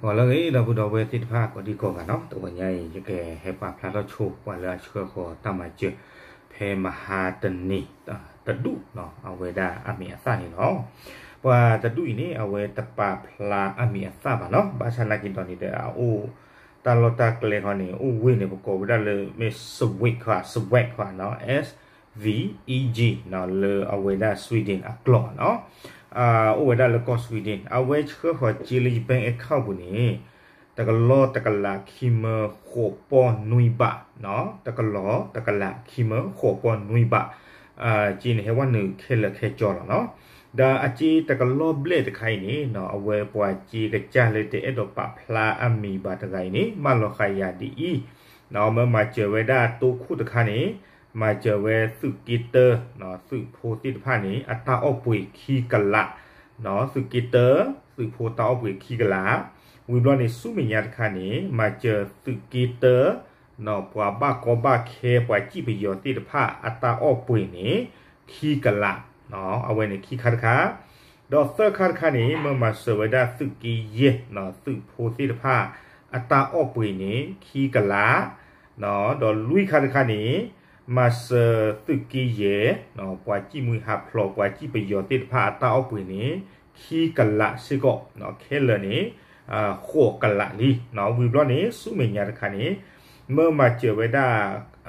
ပှၤလၢအဂ့ၤ ဒီပုၢ်ဒီဝဲၢ်သ့ၣ်တဖၣ်ကိးဒံကိးဂၤနီၤ, တဂီၤညါအံၤ ယကဟဲပာ်ဖျါထီၣ်ဆိ ပှၤလၢအဆှၢဃီၤတၢ်မၤစၢၤ ဖဲမဟါတနံၤ တဒူၣ်နီၤ, အဝဲဒၣ်အမံၤအသၣ်န့ၣ်လီၤ. ပှၤတဒူၣ်အံၤန့ၣ် အဝဲတပာ်ဖျါအမံၤအသၣ်ဘၣ်နီၤ, ဘၣ်ဆၣ်နာ်က့ၤဒီးန့ၣ်ဒီး အအိၣ်တၢ်လီၢ်တၢ်ကျဲခီန့ၣ် အိၣ်ဝ့ၢ်န့ၣ် ပကိးဝဲဒၣ်လၢမ့ၢ် Sveg ခီ Sveg ခီနီၤ, S V E G နီၤ, လၢအဝဲဒၣ် Sweden အကျိာ်နီၤ, အိၣ်ဝဲဒၣ်လၢကီၢ် Sweden, အဝဲဆှၢဃီၤစ့လၢယ bank account ပူၤန့ၣ် တကလီၢ်တကလးခံမၢဃိးပီၢ်နွံဘး, တကလီၢ်တကလးခံမၢဃိးပီၢ်နွံဘး, စ့န့ၣ်ဟဲဝဲနုာ်ခဲလၢာ်ခဲဆ့လီၤနီၤ. ဒီးအစ့တကလီၢ်ဘျဲၣ်တခါအံၤန့ၣ် အဝဲပှၤစ့ကစၢ်လၢတအဲၣ်ဒိးပာ်ဖျါအမံၤဘၣ်တဂၤအံၤန့ၣ် မၢလီၤဃာ်ယၤဒ်အံၤ, မၢမၤစၢၤဝဲဒၣ်တိခိၣ်တခါန့ၣ် မၤစၢၤဝဲသုးက့တၢ သုးဖိသ့ၣ်တဖၣ်န့ၣ် အတၢ်အီၣ်ပှ့ၤခံကလး, သုးက့တၢ သုးဖိတၢ်အီၣ်ပှ့ၤခံကလး, ဝံၤဘျီန့ၣ် ဆူမဲာ်ညါတခါန့ၣ် မၤစၢၤသုးက့တၢ ပှၤဘၣ်ကီဘၣ်ခဲ ပှၤစံၣ်ပယီၤသ့ၣ်တဖၣ် အတၢ်အီၣ်ပှ့ၤန့ၣ် ခံကလး, အဝဲန့ၣ်ခံခါတခါ, ဒီးသၢခါတခါန့ၣ် မၢမၤစၢၤဝဲဒၣ်သုးက့ယဲၢ် သုးဖိသ့ၣ်တဖၣ် အတၢ်အီၣ်ပှ့ၤန့ၣ် ခံကလး, ဒီးလွံၢ်ခါတခါန့ၣ် မၤစၢၤသုးက့ယဲၢ် ပှၤစံၣ်မှံဟးဖျိး ပှၤစံၣ်ပယီၤသ့ၣ်တဖၣ် အတၢ်အီၣ်ပှ့ၤန့ၣ် ခံကလးစ့ၢ်ကီး, ခဲလၢာ်န့ၣ် ဃိးကလးလံ. ဝံၤဘျီန့ၣ် ဆူမဲာ်ညါတခါန့ၣ် မၢမၤစၢၤဝဲဒၣ်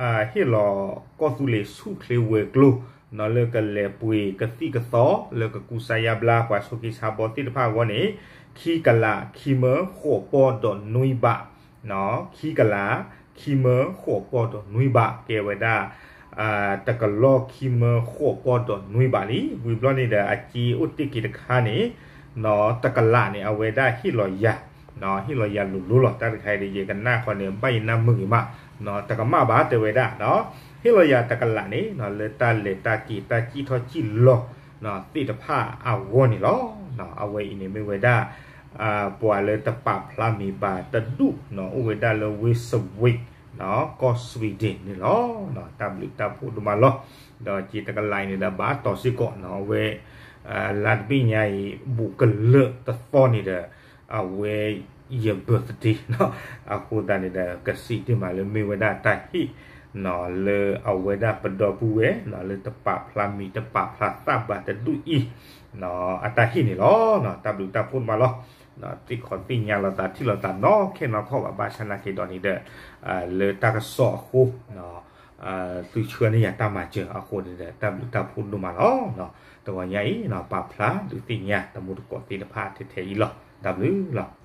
ဟ့ၣ်လီၤကီၢ်သူလ့ၤဆူၣ်ချ့ဝဲၤကျိၤ လၢကလဲၤပှ့ၤကသံၣ်ကသီ လၢကကူစါယါဘျါ ပှၤဆိးက့ဆါဘီသ့ၣ်တဖၣ်အဂီၢ်န့ၣ် ခံကလးခံမၢဃိးပီၢ်ဒီးနွံဘး, ခံကလး ခံမၢဃိးပီၢ်ဒီးနွံဘး ကဲဝဲဒၣ် တကလီၢ်ခံမၢဃိးပီၢ်ဒီးနွံဘးလံ. ဝံၤဘျီန့ၣ်ဒီး အစ့အိၣ်တ့ၢ်က့ၤတခါန့ၣ် တကလးန့ၣ် အဝဲဒၣ်ဟ့ၣ်လီၤယၤ, ဟ့ၣ်လီၤယၤလိၤလိၤလီၤ. တၢ်တခါအံၤဒီး ယကနၣ်ဃီန့ၣ် ဘၣ်ယနၢ်မုာ်ဂ့ၤမး, တကမၣ်ဘၣ်တဲဝဲဒၣ်, ဟ့ၣ်လီၤယၤတကလးန့ၣ် လၢတၢ်လဲၤတၢ်က့ၤ တၢ်စံၣ်ထီၣ်စံၣ်လီၤ သ့ၣ်တဖၣ်အဂီၢ်န့ၣ်လီၤ. အဝဲအံၤန့ၣ်မ့ၢ်ဝဲဒၣ် ပှၤလၢတပာ်ဖျါမံၤဘၣ်တဒူၣ် အိၣ်ဝဲဒၣ်လၢဝ့ၢ် Sveg ကီၢ် Sweden န့ၣ်လီၤ. တၢ်ဘျုးတၢ်ဖှိၣ်ဒိၣ်မးလီၤ. ဒီးစ့တကလးအံၤန့ၣ်ဒီး ဘၣ်တီစ့ၢ်ကီးနီၤ, အဝဲ လါတဘ့ၣ်ညါအံၤ ဘူးကလၢာ်တသီန့ၣ်ဒီး အဝဲယ birthday အဃိသတးန့ၣ်ဒီး ကစံးဒ်မးလၢမ့ၢ်ဝဲဒၣ်တၢ်ဟ့ၣ် လၢအဝဲဒၣ်ပဒီပုၢ်ဝဲၢ် လၢတပာ်ဖျါမံၤတပာ်ဖျါသၣ်ဘၣ်တဒူၣ်အံၤ အတၢ်ဟ့ၣ်န့ၣ်လီၤ. တၢ်ဘျုးတၢ်ဖှိၣ်ဒိၣ်မးလီၤ. သ့ၣ်ခီသ့ၣ်ညါလိာ်သးထံၣ်လိာ်သးနီၢ်ခဲနီၢ်ခီၣ်ဘၣ် ဘၣ်ဆၣ်နာ်က့ၤဒီးန့ၣ်ဒီး လၢတၢ်ကစီၣ်အဃိ သုဆှၢန့ၢ်ယၤတၢ်မၤစၢၤအဃိန့ၣ်ဒီး တၢ်ဘျုးတၢ်ဖှိၣ်ဒိၣ်မးလီၤ. တဂီၤညါအံၤ ပာ်ဖျါဒုးသ့ၣ်ညါတမူတကိးသ့ၣ်တဖၣ်ထဲထဲအံၤလီၤ. တၢ်ဘျုးလီၤ.